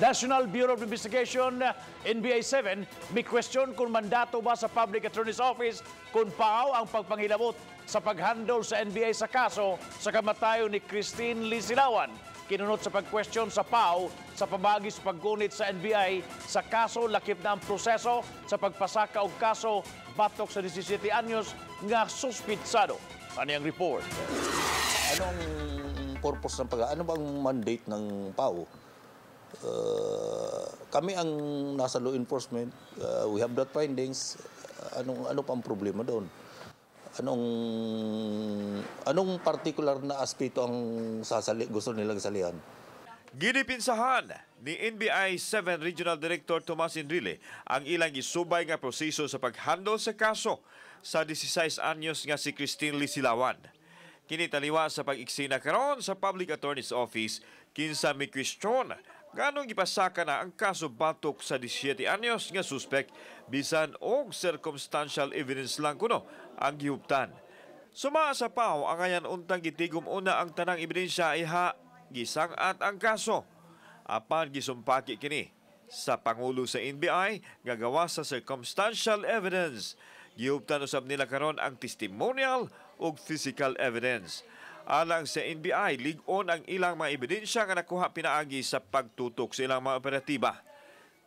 National Bureau of Investigation, NBI 7, may question kung mandato ba sa Public Attorney's Office kung PAO ang pagpanghilabot sa paghandle sa NBI sa kaso sa kamatayon ni Kristine Lee Silawan. Kinunot sa pag-question sa PAO sa pamagi sa paggunit sa NBI sa kaso, lakip na ang proseso sa pagpasaka og kaso batok sa 17 anyos nga suspitsado. Kaniyang report. Anong purpose ng pag ano bang mandate ng PAO? Kami ang nasa law enforcement, we have that findings. Anong ano pa ang problema doon? Anong particular na aspeto ang gusto nilang salihan? Gidipinsahan ni NBI 7 Regional Director Tomas Enrile ang ilang gisubay nga proseso sa paghandle sa kaso sa 16 anyos nga si Kristine Lee Silawan. Kini taliwa sa pag-iksina karon sa Public Attorney's Office, kinsa mi question nganong gipasaka na ang kaso batok sa 17 anyos nga suspect bisan og circumstantial evidence lang kuno ang gihuptan. Suma sa PAO, angayan untang gitigom una ang tanang ebidensya iha gisang-at ang kaso. Apan gisumpaki kini sa Pangulo sa NBI nga gawas sa circumstantial evidence, gihuptan usab nila karon ang testimonial ug physical evidence. Alang sa NBI, lig-on ang ilang mga ebidensya nga nakuha pinaagi sa pagtutok sa ilang mga operatiba.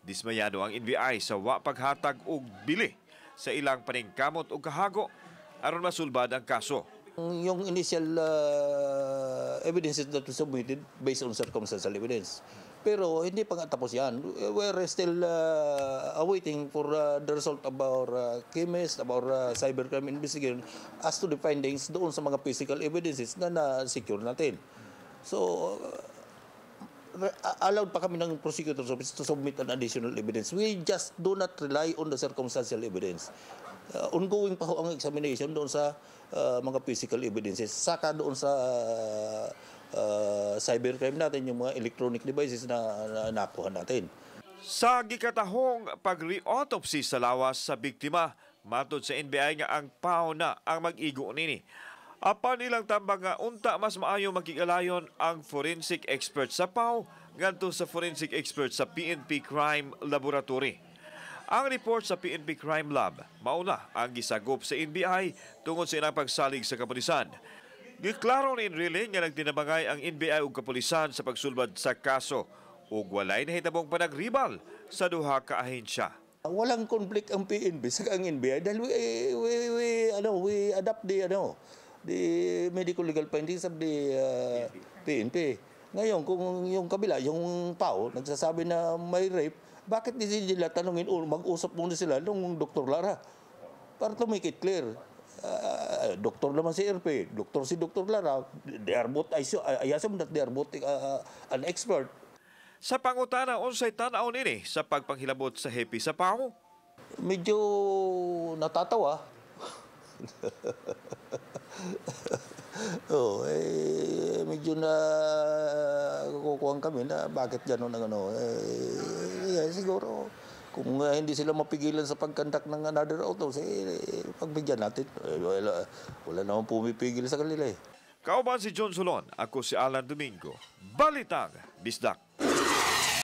Dismayado ang NBI sa wa paghatag og bili sa ilang paningkamot og kahago aron masulbad ang kaso. Yung initial evidences that we submitted, based on circumstantial evidence. Pero hindi pa nga tapos yan. We're still awaiting for the result of our chemist, of our cybercrime investigation as to the findings doon sa mga physical evidences na na-secure natin. So, allowed pa kami ng prosecutor's office to submit an additional evidence. We just do not rely on the circumstantial evidence. Ongoing pa ho ang examination doon sa mga physical evidences. Saka doon sa cybercrime natin, yung mga electronic devices na nakuha natin. Sa gikatahong pag-re-autopsy sa lawas sa biktima, matod sa NBI nga ang PAO na ang mag-igo nini. Apan ilang tambag nga unta mas maayo makigalayon ang forensic expert sa PAO ngadto sa forensic expert sa PNP Crime Laboratory. Ang report sa PNP Crime Lab mauna ang gisagop sa NBI tungod sa ilang pagsalig sa kapulisan. Giklaro ni Enrile nga nagtinabangay ang NBI ug kapulisan sa pagsulbad sa kaso ug walay nahitabong panagribal sa duha ka ahensya. Walang conflict ang PNP sa ang NBI dahil we adopt the medical legal findings of the PNP. Ngayon, kung yung kabila, yung PAO, nagsasabi na may rape, bakit di nila tanungin o mag-usap muna sila nung Dr. Lara? Para to make it clear. Doktor naman si RP, doktor si Dr. Lara, they are both, I assume that they are both an expert. Sa pangutana unsay tan-aw nini sa pagpanghilabot sa hepe sa PAO, Medyo natatawa. Oh, eh, medyo na kukuhan kami na bakit gano'n ang ano. Eh, yeah, siguro kung hindi sila mapigilan sa pag-conduct ng another autopsy, eh, pagbigyan natin. Eh, wala namang pumipigil sa kanila eh. Kauban si John Solon, ako si Alan Domingo. Balitang Bisdak.